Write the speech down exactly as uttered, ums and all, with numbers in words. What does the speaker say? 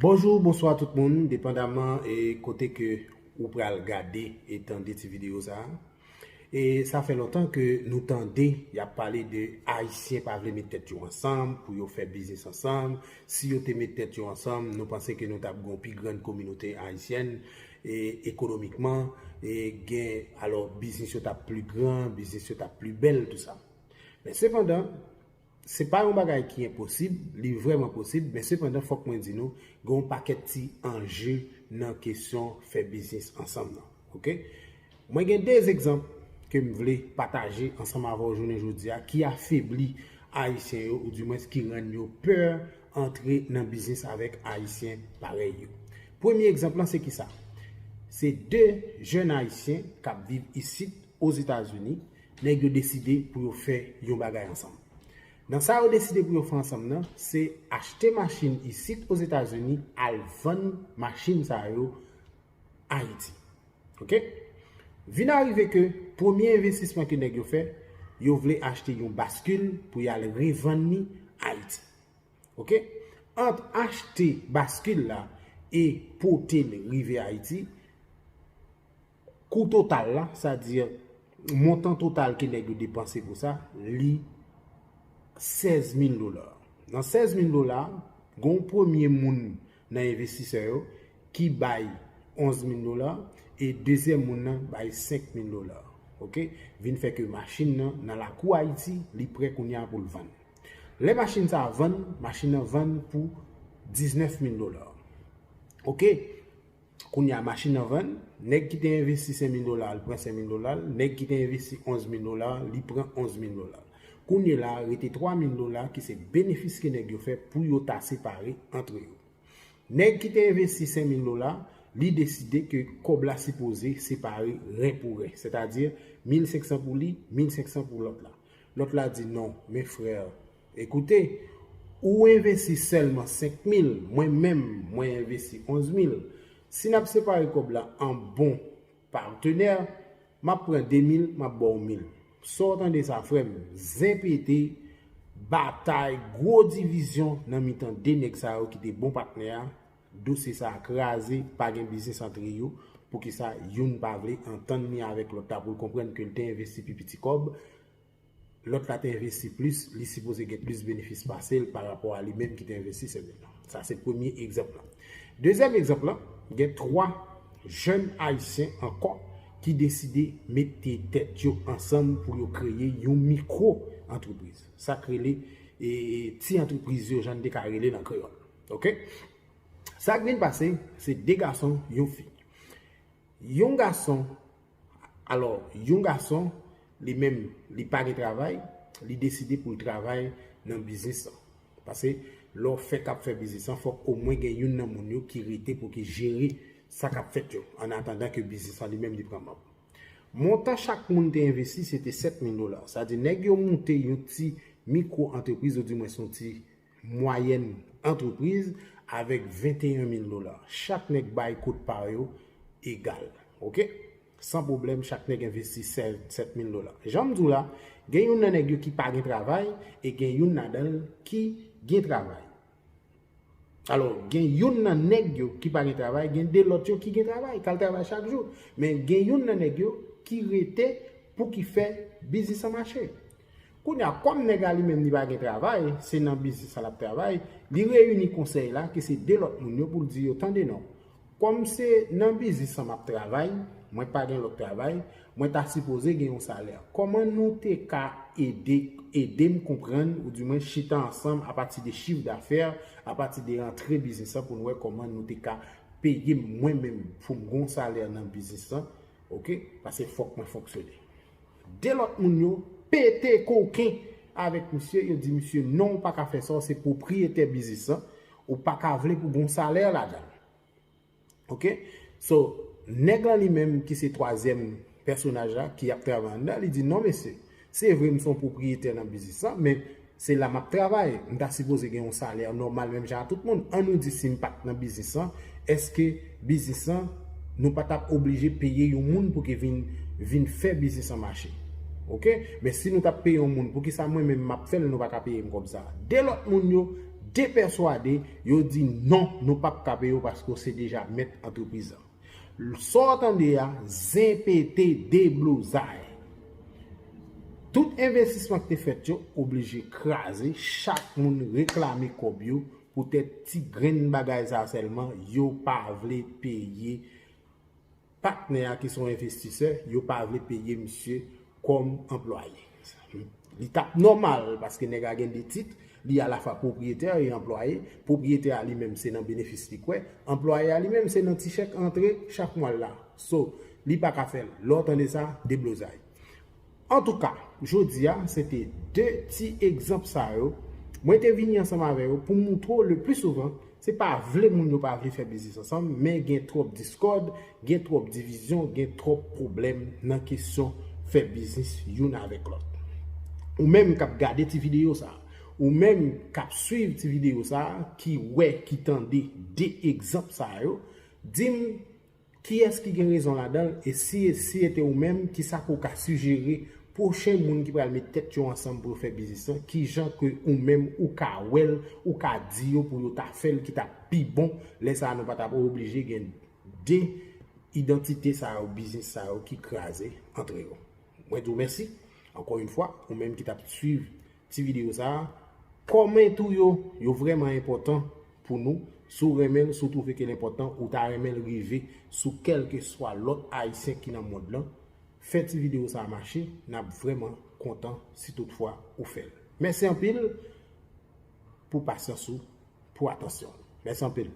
Bonjou, bonswa tout moun, depandaman e kote ke ou pral gade e tande ti videyo sa a. E sa fè lontan ke nou tande y ap pale de Ayisyen pa vle met tèt yo ansanm pou yo fè biznis ansanm. Si yo te met tèt yo ansanm, nou panse ke nou t ap gen yon pi grann kominote ayisyèn e ekonomikman, e gen, alò, biznis yo t ap pli gran, biznis yo t ap pli bèl, tou sa. Men sepandan, se pa yon bagay ki enposib, li vrèman posib, men sepandan, fòk mwen di nou, gen yon pakèt ti anje nan kesyon fè biznis ansanm nan. Oke? Mwen gen de egzanp ke m vle pataje ansanm avè w jounen jodi a ki afebli Ayisyen yo, oudimwens ki rann yo pè antre nan biznis avèk Ayisyen parèy yo. Premye egzanp lan se kisa? Se de jèn Ayisyen k ap viv isit Ozetazini, nèg yo deside pou yo fè yon bagay ansanm. Nan sa yo deside pou yo fè ansanm nan, se achte machin isit Ozetazini, al vann machin sa yo Ayiti. Oke? Vin arive ke premye envestisman ke nèg yo fè, yo vle achte yon baskil pou y al revann li Ayiti. Oke? Ant achte baskil la e pote l rive Ayiti, kou total la, sa di montan total ke nèg yo depanse pou sa, li sèz mil dola. Nan sèz mil dola, gen yon premye moun nan envestisè yo ki bay onz mil dola e dezyèm moun nan bay senk mil dola. Oke? Vin fè ke machin nan nan lakou Ayiti, li prè kounye a pou l vann. Lè machin sa a vann, machin nan vann pou diznèf mil dola. Oke? Kounye a machin nan vann, nèg ki te envesti senk mil dola, li pran senk mil dola, nèg ki te envesti onz mil dola, li pran onz mil dola. Kounye la, rete twa mil dola ki se benefis ke nèg yo fè pou yo ta separe antre yo. Nèg ki te envesti senk mil dola, li deside ke kòb la sipoze separe ren pou ren, sètadi mil senk san pou li, mil senk san pou lòt la. Lòt la di, non, men frè, ekoute, ou envesti sèlman senk mil, mwen menm, mwen envesti onz mil. Si n ap separe kòb la an bon patenè, m ap pran de mil, m ap ba w mil. Sa w tande sa, frè m? Zen pete, batay, gwo divizyon nan mitan de nèg sa yo ki te bon patnè a. Dosye sa a kraze, pa gen biznis antre yo. Poukisa youn pa vle antann li avèk lòt la pou l konprann ke l te envesti pi piti kòb, lòt la te envesti plis, li sipoze gen plis benefis pase l pa rapò a li menm ki te envesti sèl li. Sa se premye egzanp lan. Dezyèm egzanp lan, gen twa jèn ayisyen ankò ki deside mete tèt yo ansanm pou yo kreye yon mikwo antrepriz. Sa k rele, e, ti antrepriz yo, jan n te ka rele l an kreyòl. Oke? Sa k vin pase, se de gason, yon fi. Yon gason, alò, yon gason, li menm, li pa gen travay, li deside pou l travay nan biznis lan. Paske lè w fèk ap fè biznis lan, fòk omwen gen youn nan moun yo ki rete pou ki jere sa k ap fèt yo, an atandan ke biznis lan li menm li pran manm. Montan chak moun te envesti, se te sèt mil dola. Sa di, nèg yo moute yon ti mikwo antrepriz, oudimwens yon ti mwayèn antrepriz avèk venteyen mil dola. Chak nèg bay kout pa yo egal. Oke? San pwoblèm, chak nèg envesti sèt mil dola. Jan m di w la, gen youn nan nèg yo ki pa gen travay e gen youn ladan l ki gen travay. Alò, gen youn nan nèg yo ki pa gen travay, gen de lòt yo ki gen travay, k al travay chak jou. Men gen youn nan nèg yo ki rete pou ki fè biznis lan mache. Kounye a, kòm nèg la li menm li pa gen travay, se nan biznis sa l ap travay, li reyini konsèy la, ki se de lòt moun yo, pou l di yo, tande non, kòm se nan biznis sa m ap travay, mwen pa gen lòt travay, mwen ta sipoze gen yon salè. Kòman nou te ka ede, ede m konprann, oudimwens chita ansanm apati de chif dafè, apati de rantre biznis lan pou n wè kòman nou te ka peye m mwen menm pou m gen yon salè nan biznis lan, oke? Paske fòk mwen fonksyone. De lòt moun yo pete koken avèk misye, yo di misye, non, ou pa ka fè sa, ou se pwopriyetè biznis lan, ou pa ka vle pou gen yon salè ladan l. Oke? So, nèg lan li menm ki se twazyèm pèsonaj la ki ap travay anndan, li di, non, mesye, se vre m se yon pwopriyetè nan biznis lan, men se la m ap travay. M ta sipoze gen yon salè nòmal menm jan a tout moun. An nou di si m pa t nan biznis lan, èske biznis lan, nou pa t ap oblije peye yon moun pou ki vin, vin fè biznis lan mache? Oke? Men si nou t ap peye yon moun, poukisa mwen menm m ap fè l, nou pa ka peye m kòb sa? De lòt moun yo depèswade, yo di non, nou p ap ka peye w paske w se deja mèt antrepriz lan. Sa w tande a, zen pete, deblozay. Tout envestisman ki te fèt yo oblije kraze, chak moun reklame kòb yo, poutèt ti grenn bagay sa sèlman, yo pa vle peye patnè a ki se yon envestisè, yo pa vle peye misye kòm anplwaye. Li t ap nòmal paske nèg la gen de tit, li alafwa pwopriyetè e anplwaye. Pwopriyetè a li menm se nan benefis li kwè, anplwaye a li menm se nan ti chèk antre chak mwa l la. So, li pa ka fè l. Lè w tande sa, deblozay. Antouka, jodi a, se te de ti egzanp sa yo. Mwen te vini ansanm avè yo pou moutre w le pli souvan, se pa vle moun yo pa vle fè biznis ansanm, men gen twòp diskòd, gen twòp divizyon, gen twòp pwoblèm nan kesyon fè biznis youn avèk lòt. Ou menm k ap gade ti videyo sa, ou menm k ap swiv ti videyo sa, ki wè, ki tande de egzanp sa yo, di m kiyès ki gen rezon ladan l, e si, si se te ou menm, kisa ke w ka sijere pwochen moun ki pral met tèt yo ansanm pou yo fè biznis lan, kijan ke ou menm ou ka wè l, ou ka di yo pou yo ta fè l ki t ap pi bon, lè sa a nou pa t ap oblije gen de idantite sa yo, biznis sa yo ki kraze antre yo. Mwen di w mèsi, ankò yon fwa, ou menm ki t ap swiv ti videyo sa a. Kòmantè ou yo, yo vrèman enpòtan pou nou. Si w renmen l, si w twouve ke l enpòtan, ou ta renmen l rive sou kèlkeswa lòt Ayisyen ki nan mond lan, fè ti videyo sa a mache, n ap vrèman kontan si toutfwa ou fè l. Mèsi anpil pou pasyans ou, pou atansyon w. Mèsi anpil.